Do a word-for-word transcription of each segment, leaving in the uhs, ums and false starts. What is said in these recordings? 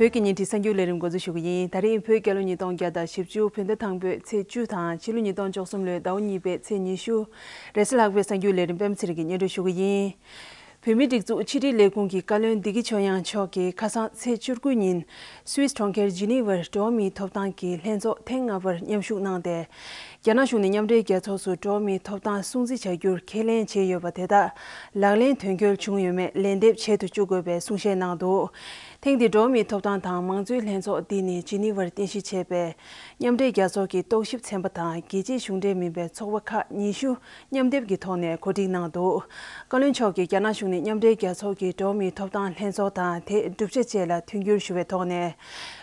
བོད་ཀྱི་ཉིན་བྲིས་གསར་འགྱུར་ལས་རིམ་འགོ་འཛུགས་ཞུ་གི་ཡིན། ད་རིང་བོད་རྒྱལ་ལོ་ཉིས་སྟོང་བརྒྱ་དང་བཞི་བཅུ་བོད་ཟླ་དང་པོའི་ཚེས་བཅུ་དང་ཕྱི་ལོ་ཉིས་སྟོང་བཅུ་གསུམ་ལོའི་ཟླ་བ་གཉིས་པའི་ཚེས་ཉི་ཤུ། རེས་གཟའ་ལྷག་པའི་གསར་འགྱུར་ལས་རིམ་པད་མ་ཚེ་རིང་གིས་སྙན་སྒྲོན་ཞུ་གི་ཡིན། བོད་མིའི་སྒྲིག་འཛུགས་ཕྱི་དྲིལ་ལས་ཁུངས་ཀྱི་བཀའ་བློན་བདེ་སྐྱིད་ཆོས་དབྱངས་མཆོག་གིས་ཁ་སང་ཚེས་བཅུ་དགུ་ཉིན་སུད་སི་གྲོང་ཁྱེར་ཇི་ནི་ཝར་འགྲོ་བ་མིའི་ཐོབ་ཐང་གི་ལྷན་ཚོགས་ཐེངས་ལྔ་པར་མཉམ་ཞུགས་གནང་སྟེ། རྒྱ་ནག་གཞུང་ནས་མཉམ་འབྲེལ་རྒྱལ་ཚོགས་སུ་འགྲོ་བ་མིའི་ཐོབ་ཐང་སྲུང་བརྩི་བྱ་རྒྱུར་ཁས་ལེན་བྱས་ཡོད་པ་དེ་དག་ལག་ལེན་དོན་འཁྱོལ་བྱུང་ཡོད་མེད་ལན་འདེབས་བྱེད་དུ་བཅུག་དགོས་པའི་གསུང་བཤད་གནང་འདུག། ཐེངས་འདིའི་འགྲོ་བ་མིའི་ཐོབ་ཐང་དང་མང་གཙོའི་ལྷན་ཚོགས་འདི་ནི་ཇི་ནི་ཝར་རྟེན་གཞི་བྱས་པའི་མཉམ་འབྲེལ་རྒྱལ་ཚོགས་ཀྱི་རྟོག་ཞིབ་ཚན་པ་དང་རྒྱལ་སྤྱིའི་གཞུང་འབྲེལ་མིན་པའི་ཚོགས་པ་ཁག་ཉི་ཤུ་མཉམ་སྡེབ་ཀྱི་ཐོག་ནས་གོ་སྒྲིག་གནང་འདུག། བཀའ་བློན་མཆོག་གིས་རྒྱ་ནག་གཞུང་ནས་མཉམ་འབྲེལ་རྒྱལ་ཚོགས་ཀྱི་འགྲོ་བ་མིའི་ཐོབ་ཐང་ལྷན་ཚོགས་དང་དེའི་གྲུབ་ཆ་བཅས་ལ་མཐུན་འགྱུར་ཞུ་བའི་ཐོག་ནས།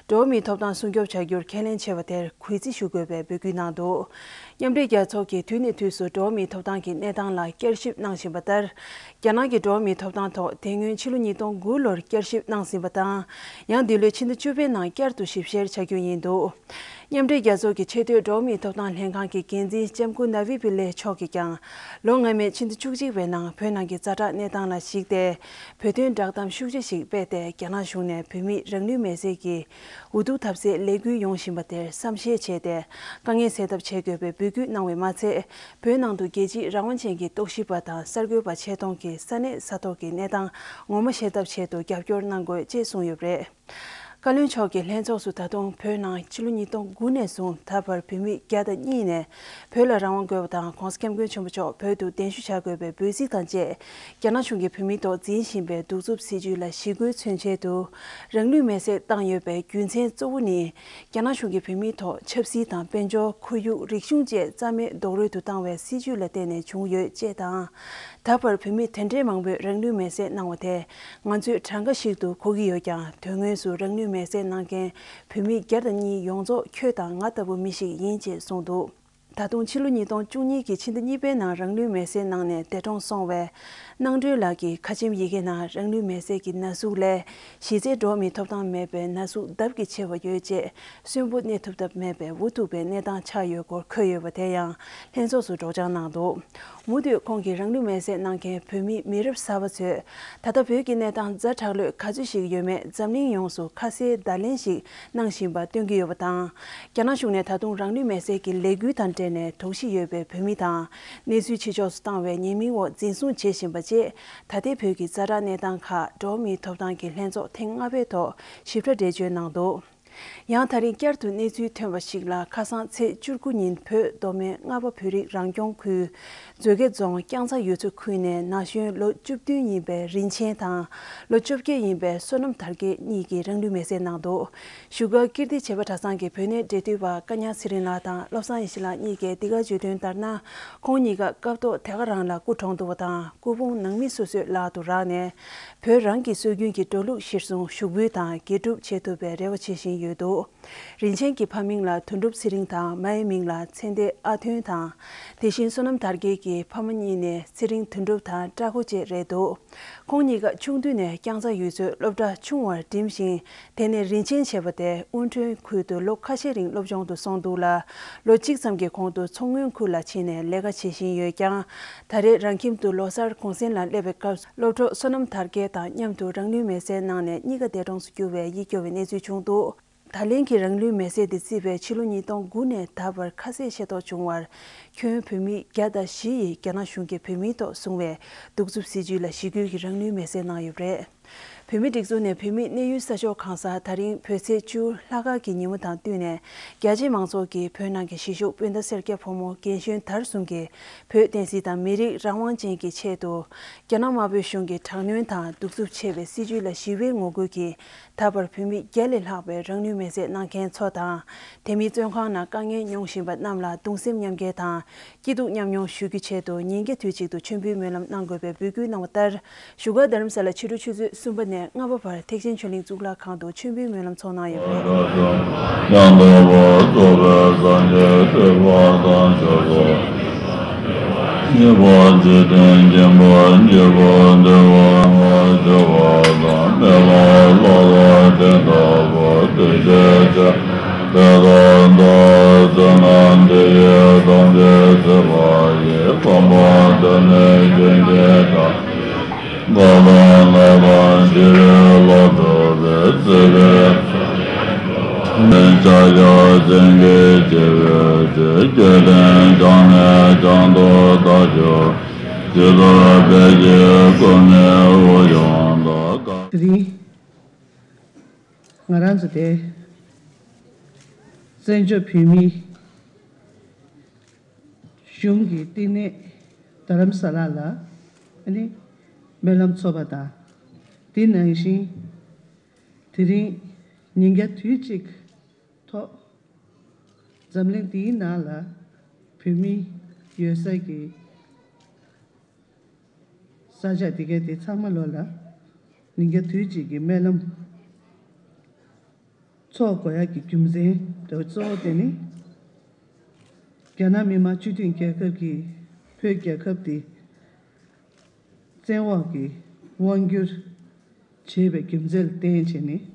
འགྲོ་བ་མིའི་ཐོབ་ཐང་སྲུང་སྐྱོབ་བྱ་རྒྱུར་ཁས་ལེན་བྱས་པ་དེར་གུས་བརྩི་ཞུ་དགོས་པའི་འབོད་སྐུལ་གནང་འདུག། མཉམ་འབྲེལ་རྒྱལ་ཚོགས་ཀྱིས་དུས་ནས་དུས་སུ་འགྲོ་བ་མིའི་ཐོབ་ཐང་གི་གནས་སྟངས་ལ་བསྐྱར་ཞིབ་གནང་བཞིན་པ་ལྟར། རྒྱ་ནག་གི་འགྲོ་བ་མིའི་ཐོབ་ཐང་ཐོག་དེ་སྔོན་ཕྱི་ལོ་ཉིས་སྟོང་དགུ་ལོར་བསྐྱར་ཞིབ་གནང་ཟིན་པ་དང་། ཡང་འདི་ལོའི་ཕྱི་ཟླ་བཅུ་པའི་ནང་བསྐྱར་དུ་ཞིབ་བཤེར་བྱ་རྒྱུ་ཡིན་འདུག། མཉམ་འབྲེལ་རྒྱལ་ཚོགས་ཀྱི་ཆེས་མཐོའི་འགྲོ་བ་མིའི་ཐོབ་ཐང་ལྷན་ཁང་གི་འགན་འཛིན་ལྕམ་སྐུ་ན་བི་པི་ལེ་མཆོག་གིས་ཀྱང་། ལོ་སྔ་མའི་ཕྱི་ཟླ་བཅུ་གཅིག་པའི་ནང་བོད་ནང་གི་ཛ་དྲག་གནས་སྟངས་ལ་གཞིགས་ཏེ། བོད་དོན་བསྒྲགས་གཏམ་ཤུགས་ཆེ་ཞིག་སྤེལ་ཏེ། རྒྱ་ནག་གཞུང་ནས་བོད་མིས་རང་ལུས་མེར་སྲེག་གིས་འུ་ཐུག་ཐབས་ཟད་ལས་འགུལ་ཡོང་བཞིན་པ་དེར་བསམ་ཤེས་བྱས་ཏེ། དཀའ་ངལ་སེལ་ཐབས་བྱེད་དགོས་པའི་འབོད་སྐུལ་གནང་བས་མ་ཚད། བོད་ནང་དུ་རྒྱལ་སྤྱིའི་རང་དབང་ཅན་གྱི་རྟོག་ཞིབ་པ་དང་གསར་འགོད་པ་ཆེད་གཏོང་གིས་ས་གནས་ས་ཐོག་གི་གནས་སྟངས་ངོ་མ་ཤེས་ཐབས་ཆེད་དུ་རྒྱབ་སྐྱོར་གནང་དགོས་ཅེས་གསུངས་ཡོད་པ་རེད། བཀའ་བློན་མཆོག་གིས་ལྷན་ཚོགས་སུ་ད་དུང་བོད་ནང་ཕྱི་ལོ་ཉིས་སྟོང་དགུ་ནས་བཟུང་ད་བར་བོད་མི་བརྒྱ་དང་གཉིས་ནས་བོད་ལ་རང་དབང་དགོས་པ་དང་། ༸གོང་ས་༸སྐྱབས་མགོན་ཆེན་པོ་མཆོག་བོད་དུ་གདན་ཞུ་བྱ་དགོས་པའི་འབོད་ཚིག་དང་བཅས། རྒྱ་ནག་གཞུང་གིས་བོད་མིའི་ཐོག་འཛིན་བཞིན་པའི་གདུག་རྩུབ་སྲིད་བྱུས་ལ་ཞི་རྒོལ་མཚོན་ཆེད་དུ་རང་ལུས་མེར་སྲེག་བཏང་ཡོད་པའི་རྒྱུ་མཚན་གཙོ་བོ་ནི། རྒྱ་ནག་གཞུང་གིས་བོད་མིའི་ཐོག་ཆབ་སྲིད་དང་དཔལ་འབྱོར། ཁོར་ཡུག་རིག་གཞུང་བཅས་རྩ་མེད་རྡོག་རོལ་དུ་བཏང་བའི་སྲིད་བྱུས་ལ་བརྟེན་ནས་བྱུང་ཡོད་ཅེས་དང་། ད་བར་བོད་མི་དེ་འདྲའི་མང་པོས་རང་ལུས་མེར་སྲེག་གནང་བ་དེ་ང་ཚོས་གྲངས་ཀ་ཞིག་ཏུ་གོ་གི་ཡོད་ཀྱང་། དོན་དངོས་སུ་རང་ལུས་མེར་སྲེག་གནང་མཁན་བོད་མི་བརྒྱ་དང་གཉིས་ཡོངས་རྫོགས་ཁྱོད་དང་ང་ལྟ་བུ་མི་ཞིག་ཡིན་ཅེས་གསུངས་འདུག། ད་དུང་ཕྱི་ལོ་ཉིས་སྟོང་བཅུ་གཉིས་ཀྱི་ཕྱི་ཟླ་གཉིས་པའི་ནང་རང་ལུས་མེར་སྲེག་གནང་ནས་འདས་གྲོངས་སོང་བའི་སྣང་སྒྲོལ་ལགས་ཀྱི་ཁ་ཆེམས་ཡི་གེ་ནང་རང་ལུས་མེར་སྲེག་གི་ན་ཟུག་ལས་གཞི་རྩའི་འགྲོ་བ་མིའི་ཐོབ་ཐང་མེད་པའི་ན་ཟུག་ལྡབ་ཀྱིས་ཆེ་བ་ཡོད་ཅེས། གསོན་པོ་གནས་ཐུབ་ཐབས་མེད་པའི་འུ་ཐུག་པའི་གནས་སྟངས་ཆགས་ཡོད་སྐོར་འཁོད་ཡོད་པ་དེ་ཡང་ལྷན་ཚོགས་སུ་སྒྲོག་སྦྱང་གནང་འདུག། མུ་མཐུད་ཁོང་གིས་རང་ལུས་མེར་སྲེག་གནང་མཁན་བོད་མི་མི་རབས་གསར་པ་ཚོས་ད་ལྟ་བོད་ཀྱི་གནས་སྟངས་ཛ་དྲག་ལོས་ག་ཚོད་ཞིག་ཡོད་མེད་འཛམ་གླིང་ཡོངས་སུ་ཁ་གསལ་བརྡ་ལན་ཞིག་གནང་བཞིན་པ་སྟོན་གྱི་ཡོད་པ་དང་། རྒྱ་ནག་གཞུང་ནས་ད་དུང་རང་ལུས་མེར་སྲེག་གི་ལས་འགུལ་དང་འབྲེལ་ནས་དོགས་གཞི་ཡོད་པའི་བོད་མི་དང་གནས་ཚུལ་ཕྱི་ཕྱོགས་སུ་བཏང་བའི་ཉེས་མིང་འོག་འཛིན་བཟུང་བྱེད་བཞིན་པ་བཅས། ད་ལྟའི་བོད་ཀྱི་ཛ་དྲག་གནས་སྟངས་ཁག་འགྲོ་བ་མིའི་ཐོབ་ཐང་གི་ལྷན་ཚོགས་ཐེངས་ལྔ་པའི་ཐོག་ཞིབ་ཕྲ་འགྲེལ་བརྗོད་གནང་འདུག། ཡང་ད་རིང་བསྐྱར་དུ་གནས་ཚུལ་ཐོན་པ་ཞིག་ལ། ཁ་སང་ཚེས་བཅུ་དགུ་ཉིན་བོད་མདོ་སྨད་རྔ་པ་བོད་རིགས་རང་སྐྱོང་ཁུལ་མཛོད་དགེ་རྫོང་རྐྱང་ཚ་ཡུལ་ཚོ་ཁུལ་ནས་ན་གཞོན་ལོ་བཅུ་བདུན་ཡིན་པའི་རིན་ཆེན་དང་། ལོ་བཅོ་བརྒྱད་ཡིན་པའི་བསོད་ནམས་དར་རྒྱས་གཉིས་ཀྱིས་རང་ལུས་མེར་སྲེག་གནང་འདུག། བཞུགས་སྒར་ཀིརྟི་བྱེས་པ་གྲྭ་ཚང་གི་བོད་གནས་འབྲེལ་མཐུད་པ་ཀ་ཉག་ཚེ་རིང་ལགས་དང་བློ་བཟང་ཡེ་ཤེས་ལགས་གཉིས་ཀས་འདི་ག་བརྗོད་དོན་ལྟར་ན། ཁོང་གཉིས་ཀ་སྐབས་ཐོག་དེ་ག་རང་ལ་སྐུ་གྲོངས་འདུག་པ་དང་། སྐུ་ཕུང་ནང་མི་སོ་སོའི་ལག་ཏུ་རག་ནས། བོད་རང་གི་སྲོལ་རྒྱུན་གྱི་འགྲོ་ལུགས་གཞིར་བཟུང་ཞུགས་འབུལ་དང་དགེ་སྒྲུབ་བྱེད་ཐུབ་པའི་རེ་བ་བྱེད་བཞིན་ཡོད་འདུག། རིན་ཆེན་གྱི་ཕ་མིང་ལ་དོན་གྲུབ་ཚེ་རིང་དང་། མའི་མིང་ལ་ཚེ་འདས་ཨ་ཐོན་དང་། དེ་བཞིན་བསོད་ནམས་དར་རྒྱས་ཀྱི་ཕ་མ་གཉིས་ནས་ཚེ་རིང་དོན་གྲུབ་དང་བཀྲ་ཁོ་བཅས་རེད་འདུག། ཁོང་གཉིས་ཀ་ཆུང་དུས་ནས་རྐྱང་ཚ་ཡུལ་ཚོའི་སློབ་གྲྭ་ཆུང་བར་འགྲིམས་ཤིང་། དེ་ནས་རིན་ཆེན་བྱེས་པ་དེ་དབོན་ཁྲོན་ཁུལ་དུ་ལོ་ཁ་ཤས་རིང་སློབ་སྦྱོང་དུ་སོང་འདུག་ལ། ལོ་གཅིག་ཙམ་གྱི་གོང་དུ་མཚོ་སྔོན་ཁུལ་ལ་ཕྱིན་ནས་ལས་ཀ་བྱེད་བཞིན་ཡོད་ཀྱང་། ད་རེས་རང་ཁྱིམ་དུ་ལོ་གསར་གུང་སེང་ལ་སླེབས་པའི་སྐབས། སློབ་གྲོགས་བསོད་ནམས་དར་རྒྱས་དང་མཉམ་དུ་རང་ལུས་མེར་སྲེག་གནང་ནས་གཉིས་ཀ་འདས་གྲོངས་སུ་གྱུར་བའི་ཡིད་སྐྱོ་བའི་གནས་ཚུལ་བྱུང་འདུག། ད་ལན་གྱི་རང་ལུས་མེར་སྲེག་དེ་བརྩིས་པའི་ཕྱི་ལོ་ཉིས་སྟོང་དགུ་ནས་ད་བར་ཁ་གསལ་ཤེས་རྟོགས་བྱུང་བར། ཁྱོན་བོད་མི་བརྒྱ་དང་བཞི་ཡིས་རྒྱ་ནག་གཞུང་གིས་བོད་མིའི་ཐོག་བཟུང་བའི་གདུག་རྩུབ་སྲིད་བྱུས་ལ་ཞི་རྒོལ་གྱིས་རང་ལུས་མེར་སྲེག་གནང་ཡོད་པ་རེད། བོད་མིའི་སྒྲིག་འཛུགས་ནས་བོད་མིའི་གནས་ཡུལ་ས་ཕྱོགས་གང་སར་ད་རིང་བོད་ཚེས་བཅུ་ལྷག་དཀར་གྱི་ཉིན་མོ་དང་བསྟུན་ནས། རྒྱ་ཆེའི་མང་ཚོགས་ཀྱིས་བོད་ནང་གི་གཞིས་བཞུགས་སྤུན་ཟླ་སེར་སྐྱ་ཕོ་མོ་རྒན་གཞོན་དར་གསུམ་གྱིས་བོད་བསྟན་སྲིད་དང་མི་རིགས་རང་དབང་ཅན་གྱི་ཆེད་དུ་རྒྱ་ནག་དམར་པོའི་གཞུང་གི་དྲག་གནོན་དང་གདུག་རྩུབ་ཆེ་བའི་སྲིད་བྱུས་ལ་ཞི་བའི་ངོ་རྒོལ་གྱིས། ད་བར་བོད་མི་བརྒྱ་ལས་ལྷག་པའི་རང་ལུས་མེར་སྲེག་གནང་མཁན་ཚོ་དང་། དེ་མིན་བཙོན་ཁང་ནང་དཀའ་ངལ་མྱོང་བཞིན་པ་རྣམས་ལ་གདུང་སེམས་མཉམ་སྐྱེད་དང་། སྐྱིད་སྡུག་མཉམ་མྱོང་ཞུ་རྒྱུའི་ཆེད་དུ་ཉིན་བརྒྱ་དུས་གཅིག་ཏུ་མཆོད་འབུལ་སྨོན་ལམ་གནང་དགོས་པའི་འབོད་སྐུལ་གནང་བ་ལྟར། བཞུགས་སྒར་རྡ་རམ་ས་ལ་ཕྱི་དྲོ་ཆུ་ཚོད་གསུམ་པ་ནས་ལྔ་པ་བར་ཐེག་ཆེན་ཆོས་གླིང་གཙུག་ལག་ཁང་དུ་མཆོད་འབུལ་སྨོན་ལམ་ཚོགས་གནང་ཡོད་པ་རེད། ཡང་དག་པར་རྫོགས་པའི་སངས་རྒྱས་སྤྱོད་པ་དང་ཆོས་སྐུ། གཉིས་པ་འཇིག་རྟེན་མཁྱེན་པ་འཇིག་པར་འདོད་པ་ལ་སྦྱོར་བ་དང་། མི་ལ་སློབ་པ་དེ་ལྟ་བུ་གདུལ་བྱའི་ཆོས། དེ་ལྟར་བདག་བསོད་ནམས་འདི་ཡིས་ཐམས་ཅད་གཟིགས་པ་ཡི། གོམ་པ་དོན་ནི་ཀུན་གྱི་བདག། འགོག་པ་ལག་པ་ཞི་བའི་བློ་སྒྲུབ་པའི། བརྩེ་བའི་ ཡ་ཡ་སེང་གེ་ཆེ་བའི་ཚེ། སྐྱེ་ཕྲེང་བྱང་ནས་བྱང་དུ་རྟ་མཆོག །སྤྱི་ཟླ་བར་གྱི་སྐུ་མིའི་དབུ་ཆུང་དང་། དེ་རིང་ང་རང་ཚོ་དེ་བཙན་བྱོལ་བོད་མིའི་གཞུང་གི་བསྟི་གནས་རྡ་རམ་ས་ལ་ལ་ཨ་ནི་སྨོན་ལམ་ཚོགས་པ་དང་། དེ་ནང་བཞིན་དེ་རིང་ཉིན་རྒྱབ་དུས་གཅིག་ཐོག་འཛམ་གླིང་འདིའི་ནང་ལ་བོད་མི་ཡོད་ས་གི་ས་ཆ་དེ་གའི་དེ་ཚང་མ་ལོ་ལ་ཉིན་རྒྱབ་དུས་གཅིག་གི་སྨོན་ལམ་ཚོགས་དགོས་ཡག་གི་རྒྱུ་མཚན་དེ་གཙོ་བོ་དེ་ནི། རྒྱ་ནག་མི་དམངས་སྤྱི་མཐུན་རྒྱལ་ཁབ་ཀྱིས་བོད་རྒྱལ་ཁབ་དེ་བཙན་འོག་གི་དབང་བསྒྱུར་བྱས་པའི་རྒྱུ་མཚན་ལ་བརྟེན་བྱས་ནས།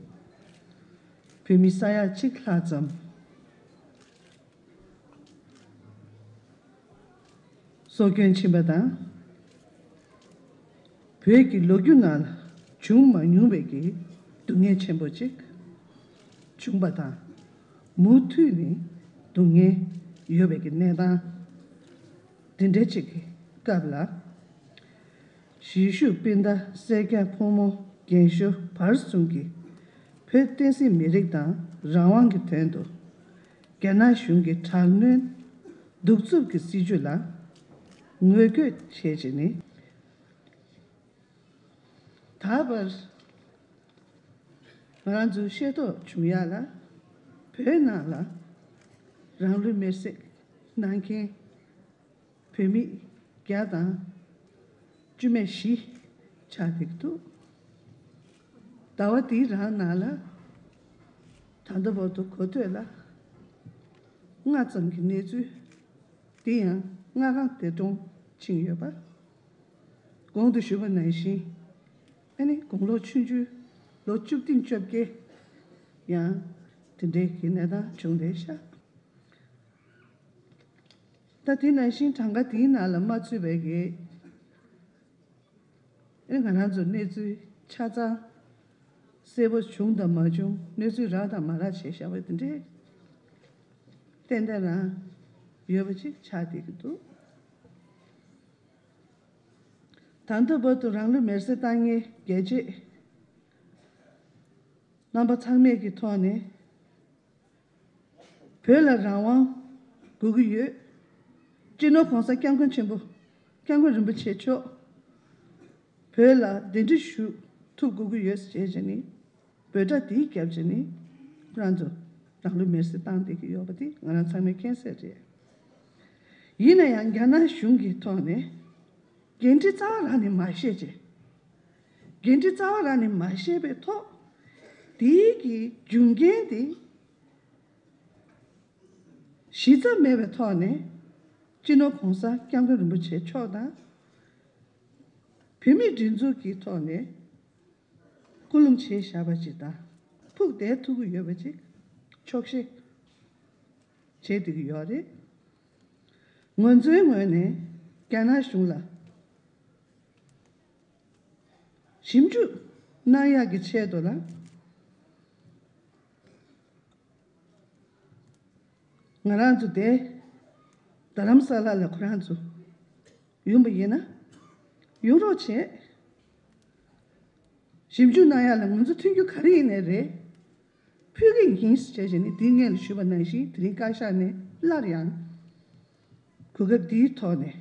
བོད་མི་ས་ཡ་གཅིག་ལྷག་ཙམ་སྲོག་སྐྱོན་ཕྱིན་པ་དང་། བོད་ཀྱི་ལོ་རྒྱུས་ནང་ལ་བྱུང་མ་མྱོང་བའི་གི་སྡུག་བསྔལ་ཆེན་པོ་ཅིག་བྱུང་པ་དང་། མུ་མཐུད་ནས་སྡུག་བསྔལ་ཡོད་པའི་གི་གནས་སྟངས་འདི་འདྲ་ཅིག་གི་སྐབས་ལ། གཞིས་བཞུགས་སྤུན་ཟླ་སེར་སྐྱ་ཕོ་མོ་རྒན་ཤོས་བར་གསུམ་གྱིས་བོད་བསྟན་སྲིད་མི་རིགས་དང་རང་དབང་གི་དོན་དུ་རྒྱ་ནག་གཞུང་གི་དྲག་གནོན་གདུག་རྩུབ་ཀྱི་སྲིད་བྱུས་ལ་ངོ་རྒོལ་བྱས་བྱས་ནས། ད་བར་ང་རང་ཚོས་ཤེས་རྟོགས་བྱུང་ཡག་ལ། བོད་ནང་ལ་རང་ལུས་མེར་སྲེག་གནང་མཁན་བོད་མི་བརྒྱ་དང་བཅུ་མེད་བཞི་ཆགས་བསྡད་ཀྱི་འདུག་ཟླ་བ་འདིའི་རང་ནང་ལ་ད་ལྟ་བར་དུ་གོ་ཐོས་ལ་ལྔ་ཙམ་གྱི་གནས་ཚུལ་དེ་ཡང་ལྔ་གང་དེ་གྲོངས་ཕྱིན་ཡོད་པ། གོང་དུ་ཞུས་པ་ནང་བཞིན། ཨ་ནི་དགུང་ལོ་ཆུང་ཆུང་ལོ་བཅུ་བདུན་བཅོ་བརྒྱད་ཡང་དེ་འདྲའི་གི་གནས་སྟངས་བྱུང་བསྡད་ཤག་ད་དེ་ནང་བཞིན་གྲངས་ཀ་དེའི་ནང་ལ་མ་ཚུད་པའི་གི་ཨ་ནི་ང་རང་ཚོ་གནས་ཚུལ་ཆ་ཚང་གསལ་པོ་བྱུང་དང་མ་བྱུང་། གནས་ཚུལ་རག་དང་མ་རག་བྱས་བཞག་པ་དེ་འདྲའི་ཏན་ཏན་རང་ཡོད་པ་ཅིག་ཆགས་བསྡད་ཀྱི་འདུག་ད་ལྟ་བར་དུ་རང་ལུས་མེར་སྲེག་བཏང་མཁན་རྒྱལ་གཅེས་རྣམ་པ་ཚང་མས་ཀྱི་ཐོག་ནས་བོད་ལ་རང་དབང་དགོས་ཀྱི་ཡོད། སྤྱི་ནོར་གོང་ས་སྐྱབས་མགོན་ཆེན་པོ་སྐྱབས་མགོན་རིན་པོ་ཆེ་མཆོག་བོད་ལ་གདན་འདྲེན་ཞུ་ཐུབ་དགོས་ཀྱི་ཡོད་ཟེར་བྱས་ནས། འབོད་སྒྲ་དེའི་རྒྱབ་བྱས་ནས་ཁོ་རང་ཚོ་རང་ལུས་མེར་སྲེག་བཏང་བསྡད་ཀྱི་ཡོད་པ་དེ་ང་རང་ཚང་མས་མཁྱེན་གསལ་རེད། ཡིན་ན་ཡང་རྒྱ་ནག་གཞུང་གི་ཐོག་ནས་འགན་འཁྲི་རྩ་བ་རང་ནས་མ་བཞེས་བྱས། འགན་འཁྲི་རྩ་བ་རང་ནས་མ་བཞེས་པའི་ཐོག་དེའི་གི་རྒྱུ་རྐྱེན་དེ་གཞི་རྩ་མེད་པའི་ཐོག་ནས་སྤྱི་ནོར་གོང་ས་སྐྱབས་མགོན་རིན་པོ་ཆེ་མཆོག་དང་། བོད་མིའི་སྒྲིག་འཛུགས་ཀྱི་ཐོག་ནས་སྐུལ་སློང་བྱས་བཞག་པ་ཅིག་དང་། ཕུགས་བསྡད་ཐུབ་ཀྱི་ཡོད་པ་ཅིག་ཆོག་ཤེས་བྱེད་བསྡད་ཀྱི་ཡོད་རེད། ང་ཚོའི་ངོས་ནས་རྒྱ་ནག་གཞུང་ལ་ཞིབ་འཇུག་གནང་ཡག་གི་ཆེད་དུ་ལ། ང་རང་ཚོ་དེ་རྡ་རམ་ས་ལ་ལ་ཁོ་རང་ཚོ་ཡོང་པ་ཡིན་ན་ཡོང་རོགས་བྱེད། ཞིབ་འཇུག་གནང་ཡག་ལ་ང་ཚོ་མཐུན་འགྱུར་ག་རེ་ཡིན་ནའི་རེད། ཕུལ་གྱི་ཡིན་ཟེར་བྱས་ནས་དེའི་སྔོན་ལ་ཞུས་པ་ནང་བཞིན་དེ་རིང་བཀའ་ཤག་ནས་སླར་ཡང་གོ་སྐབས་འདིའི་ཐོག་ནས་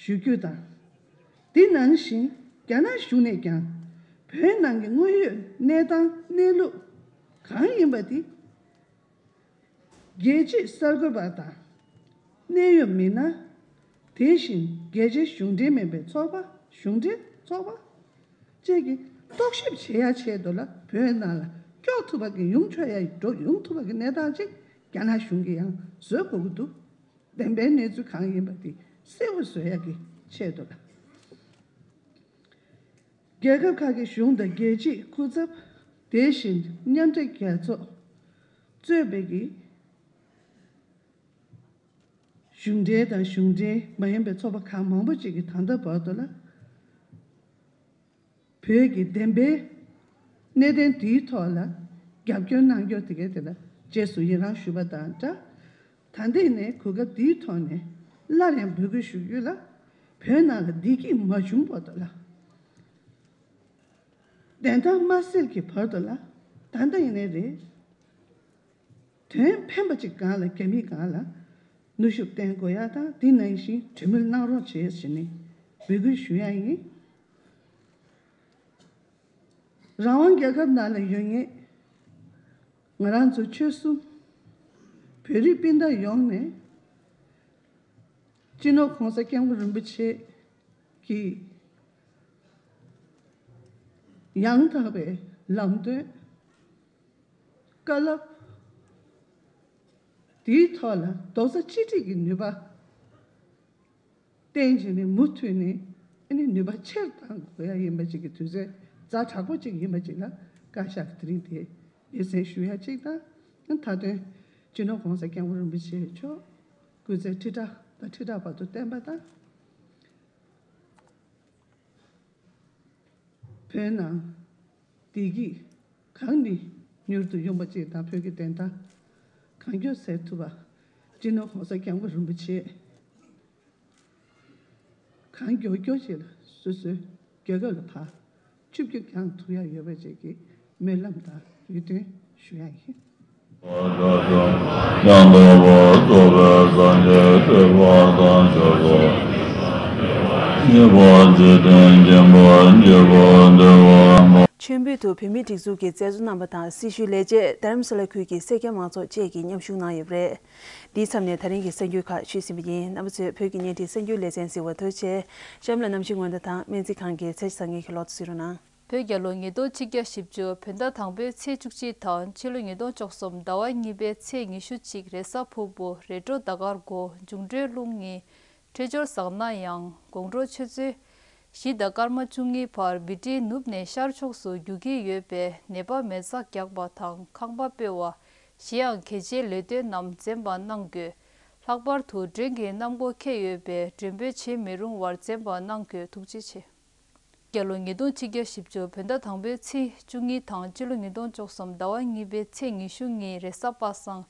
ཞུ་རྒྱུ་དང་། དེ་ནང་བཞིན་རྒྱ་ནག་གཞུང་ནས་ཀྱང་བོད་ནང་གི་དངོས་ཡོད་གནས་སྟངས་གནས་ལུགས་གང་ཡིན་པ་དེ། རྒྱལ་སྤྱིའི་གསར་འགོད་པ་དང་གནད་ཡོད་མི་སྣ། དེ་བཞིན་རྒྱལ་སྤྱིའི་གཞུང་འབྲེལ་མིན་པའི་ཚོགས་པ། གཞུང་འབྲེལ་ཚོགས་པ་བཅས་ཀྱིས་རྟོག་ཞིབ་བྱེད་ཡ་ཆེད་དུ་ལ་བོད་ནང་ལ་སྐྱོད་ཐུབ་པ་གི་ཡོང་ཆོག་ཡ་འགྲོ་ཡོང་ཐུབ་པ་གི་གནས་སྟངས་ཅིག་རྒྱ་ནག་གཞུང་གིས་ཡང་བཟོ་དགོས་ཀྱི་འདུག་བདེན་པའི་གནས་ཚུལ་གང་ཡིན་པ་དེ་གསལ་པོ་བཟོ་ཡ་གི་ཆེད་དུ་ལ། རྒྱལ་ཁབ་ཁག་གི་གཞུང་དང་རྒྱལ་སྤྱིའི་སྐུ་ཚབ། དེ་བཞིན་མཉམ་འབྲེལ་རྒྱལ་ཚོགས་གཙོས་པའི་གི་གཞུང་འབྲེལ་དང་གཞུང་འབྲེལ་མ་ཡིན་པའི་ཚོགས་པ་ཁག་མང་པོ་ཅིག་གིས་ད་ལྟ་བར་དུ་ལ་བོད་ཀྱི་བདེན་པའི་གནད་དོན་དེའི་ཐོག་ལ་རྒྱབ་སྐྱོར་གནང་རྒྱུ་དེ་གའི་དེ་ལ་ རྗེས་སུ་ཡི་རང་ཞུས་པ་དང་སྦྲགས། ད་ལྟའི་ནས་གོ་སྐབས་འདིའི་ཐོག་ནས་སླར་ཡང་འབོད་སྐུལ་ཞུ་རྒྱུ་ལ། བོད་ནང་ལ་བདེ་སྐྱིད་མ་བྱུང་བར་དུ་ལ། བདེན་མཐའ་མ་གསལ་གྱི་བར་དུ་ལ། ད་ལྟ་ཡིན་ནའི་རེད། དོན་ཕན་པ་ཅིག་སྒང་ལ་རྒྱ་མིའི་སྒང་ལ་ནུས་ཤུགས་བརྟེན་དགོས་ཡ་དང་། དེ་ནང་བཞིན་གྲོས་མོལ་གནང་རོགས་བྱེད་ཟེར་ནས་འབོད་སྐུལ་ཞུ་ཡ་ཡིན། རང་དབང་རྒྱལ་ཁབ་ནང་ལ་ཡོད་མཁན་ང་རང་ཚོ་ཆོལ་གསུམ་བོད་རིགས་སྤུན་ཟླ་ཡོངས་ནས་སྤྱི་ནོར་༸གོང་ས་༸སྐྱབས་མགོན་རིན་པོ་ཆེ་གི་ཡང་དག་པའི་ལམ་སྟོན། བཀའ་སློབ། དེའི་ཐོག་ལ་རྡོག་རྩ་གཅིག་སྒྲིལ་གྱི་ནུས་པ་བསྟན་བྱས་ནས་མུ་མཐུད་ནས་ཨ་ནི་ནུས་པ་ཆེར་གཏང་དགོས་ཡ་ཡིན་པ་ཅིག་གི་དུས་ཚོད་ཛ་དྲག་པོ་ཅིག་ཡིན་པ་ཅིག་ལ་བཀའ་ཤག་གི་དེ་རིང་དེ་སྙན་སེང་ཞུ་ཡ་ཅིག་དང་། ད་དོན་སྤྱི་ནོར་༸གོང་ས་༸སྐྱབས་མགོན་རིན་པོ་ཆེ་མཆོག་སྐུ་ཚེ་ཁྲི་ཕྲག་དང་ཁྲི་ཕྲག་བར་དུ་བརྟན་པ་དང་། བོད་ནང་བདེ་སྐྱིད་གང་ནས་མྱུར་དུ་ཡོང་བ་ཅིག་དང་། བོད་ཀྱི་བདེན་མཐའ་གང་མགྱོགས་སེལ་ཐུབ་པ། སྤྱི་ནོར་༸གོང་ས་༸སྐྱབས་མགོན་རིན་པོ་ཆེ་གང་མགྱོགས་མགྱོགས་ཅིག་ལ་སོ་སོའི་རྒྱལ་ཁབ་ལ་ཕར་ཆིབས་བསྒྱུར་བསྐྱངས་ཐུབ་ཡ་ཡོད་པ་ཅིག་གི་སྨོན་ལམ་དང་རེ་འདུན་ཞུ་ཡ་ཡིན། ཡང་དག་པར་རྫོགས་པའི་སངས་རྒྱས་ཐེག་པ་དང་ཞབས་སོར་གཉིས་པ་འཇིག་རྟེན་མཁྱེན་པ་འཇིག་པ་འདུལ་བ། མཆོད་འབུལ་དུ་བོད་མིའི་སྒྲིག་འཛུགས་ཀྱི་མཛད་གཙོ་རྣམ་པ་དང་སྲི་ཞུའི་ལས་བྱེད། རྡ་རམ་ས་ལ་ཁུལ་གྱི་སེར་སྐྱ་མང་ཚོགས་བཅས་ཀྱིས་མཉམ་ཞུགས་གནང་ཡོད་པ་རེད། འདིའི་མཚམས་ནས་ད་རིང་གི་གསར་འགྱུར་ཁག་ཞུས་ཟིན་པ་ཡིན། རྣམ་པ་ཚོས་བོད་ཀྱི་བརྙན་འཕྲིན་གསར་འགྱུར་ལེ་ཚན་གཟིགས་པར་ཐུགས་རྗེ་ཆེ། གཤམ་ལ་གནམ་གཤིས་སྔོན་བརྡ་དང་སྨན་རྩིས་ཁང་གི་ཚེས་བཟང་ངན་གྱི་ལོ་ཐོ་གཟིགས་རོགས་གནང་། བོད་རྒྱལ་ལོ་ཉིས་སྟོང་ཆིག་བརྒྱ་བཞི་བཅུ་བོད་ཟླ་དང་པོའི་ཚེས་བཅུ་གཅིག་དང་ཕྱི་ལོ་ཉིས་སྟོང་བཅུ་གསུམ་ཟླ་བ་གཉིས་པའི་ཚེས་ཉི་ཤུ་གཅིག་རེས་གཟའ་ཕུར་བུ་རེས་འགྲོགས་ཟླ་སྐར་དགུ་འབྱུང་འཕྲོད་རླུང་གཉིས། འཕྲོད་སྦྱོར་བཟང་ན་ཡང་དགོང་དྲོ་ཆུ་ཚོད་བཞི་དང་སྐར་མ་བཅུ་གཉིས་བར་བི་ཊི་ནུབ་ནས་ཤར་ཕྱོགས་སུ་རྒྱུག་གི་ཡོད་པས་ནད་པ་མེ་བཙའ་རྒྱག་པ་དང་ཁང་པ་སྤོ་བ། གཞན་ཡང་གལ་ཆེའི་ལས་དོན་རྣམས་འཛེམ་པ་གནང་དགོས། ལྷག་པར་དུ་མགྲོན་གྱི་གནམ་སྒོ་ཁེལ་ཡོད་པས་མགྲོན་འབོད་བྱེད་མི་རུང་བར་འཛེམ་པ་གནང་དགོས། ཐུགས་རྗེ་ཆེ། རྒྱལ་ལོ་ཉིས་སྟོང་ཆིག་བརྒྱ་བཞི་བཅུ་བོད་ཟླ་དང་པོའི་ཚེས་བཅུ་གཉིས་དང་སྤྱི་ལོ་ཉིས་སྟོང་བཅུ་གསུམ་ཟླ་བ་གཉིས་པའི་ཚེས་ཉི་ཤུ་གཉིས་རེས་གཟའ་པ་སངས་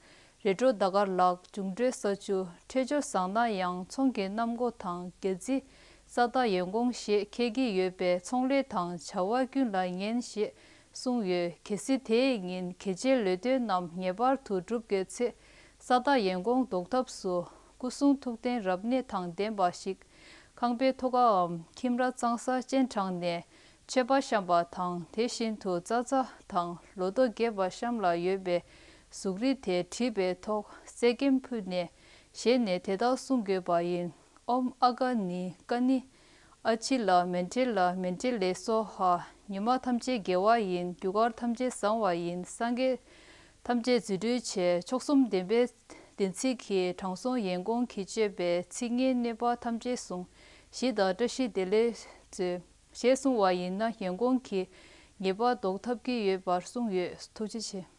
རེས་འགྲོགས་ཟླ་སྐར་ལག་འབྱུང་འཕྲོད་ས་བཅུ། འཕྲོད་སྦྱོར་བཟང་ན་ཡང་ཚོང་གི་གནམ་སྒོ་དང་རྒྱ་རྩིས་ས་བདག་ཡོན་གོང་ཞེས་ཁེལ་གྱི་ཡོད་པས་ཚོང་ལས་དང་བྱ་བ་ཀུན་ལ་ངན་ཞེས་གསུངས་ཡོད། གལ་སྲིད་དེའི་ཉིན་གལ་ཆེའི་ལས་དོན་རྣམས་ངེས་པར་དུ་སྒྲུབ་དགོས་ཚེ་ས་བདག་ཡོན་གོང་ཟློག་ཐབས་སུ་སྐུ་གསུང་ཐུགས་རྟེན་རབ་གནས་དང་ལྡན་པ་ཞིག་ཁང་པའི་ཐོག་ཁའམ་ཁྱིམ་ར་གཙང་ས་སྤྱན་དྲངས་ནས་མཆོད་པ་བཤམས་པ་དང་། དེ་བཞིན་དུ་ཙ་ཙ་དང་ལོ་ཏོག་རྒྱས་པ་གཤམ་ལ་ཡོད་པའི་གཟུགས་རིས་དེ་བྲིས་པའི་ཐོག་གསེར་སྐྱེམས་ཕུལ་ནས་བཞེས་ནས་དེ་ལྟར་གསུང་དགོས་པ་ཡིན། ཨོཾ་ཨ་ཀ་ནི་ཀ་ནི་ཨ་ཕྱི་ལ་མཎྜལ་ལ་མཎྜལེ་སྭཱ་ཧཱ། ཉི་མ་ཐམས་ཅད་དགེ་བ་ཡིན། རྒྱུ་སྐར་ཐམས་ཅད་བཟང་བ་ཡིན། སངས་རྒྱས་ཐམས་ཅད་རྫུ་འཕྲུལ་ཆེ། མཆོག་གསུམ་བདེན་པའི་བདེན་ཚིག་གིས་དྲང་སྲོང་ཡོན་གོང་གིས་སྤྱོད་པའི་ཚིག་ངན་གནོད་པ་ཐམས་ཅད་བསྲུང་། ཞི་དང་བཀྲ་ཤིས་བདེ་ལེགས་མཛོད། ཞེས་གསུང་བ་ཡིན་ན་ཡོན་གོང་གིས་ཉེས་པ་ཟློག་ཐབས་ཀྱི་ཡོད་པར་གསུངས་ཡོད། ཐུགས་རྗེ་ཆེ།